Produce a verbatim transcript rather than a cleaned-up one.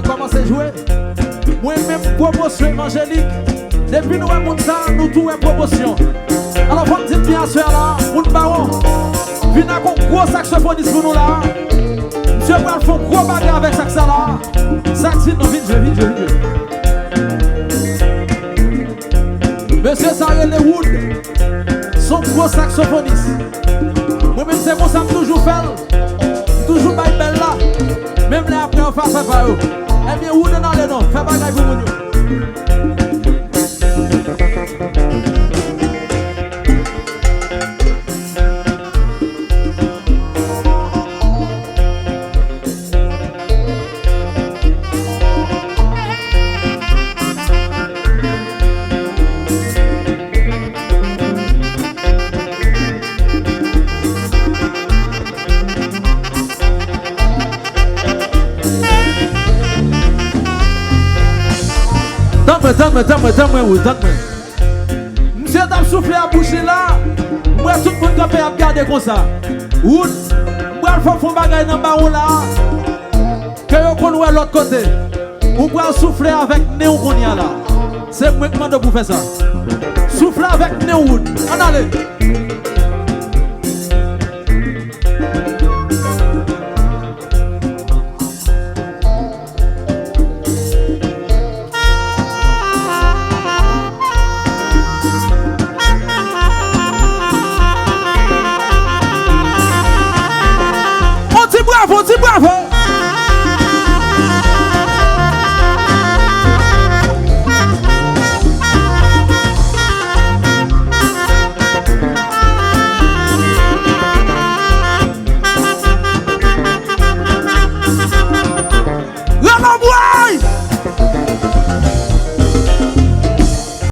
Kòmanse jwe. Mwen menm, pwomosyon evanjelik. Depi nou wè moun sa, nou tou wè pwomosyon. Alò, fò m di n byen aswè a la, moun Bawon, vin ak yon gwo saksofonis pou nou la. Misye pral fè yon gwo bagay avèk sak sa la. Sak di non, vin jwe, vin jwe, vin jwe. Mesye sa rele Wood. Se yon gwo saksofonis. Mwen menm se konsa m toujou fè l. M toujou bay bèl la. Menm lè apre yo fè afè pa yo. Ebyen, Wood, ann ale non. Fè bagay pou moun yo. Tann mwen, tann mwen, tann mwen, tann mwen, wi, tann mwen. Misye t ap soufle a bouch li la. M wè tout moun kanpe ap gade konsa. Wood, m pral fè w fè yon bagay nan Bawon la ke yo konn wè lòt kote. Ou pral soufle avèk nen w kounye a la. Se mwen k mande w pou fè sa. Soufle avèk nen w, Wood. Ann ale. On ti bravo, on ti bravo. Rano bway!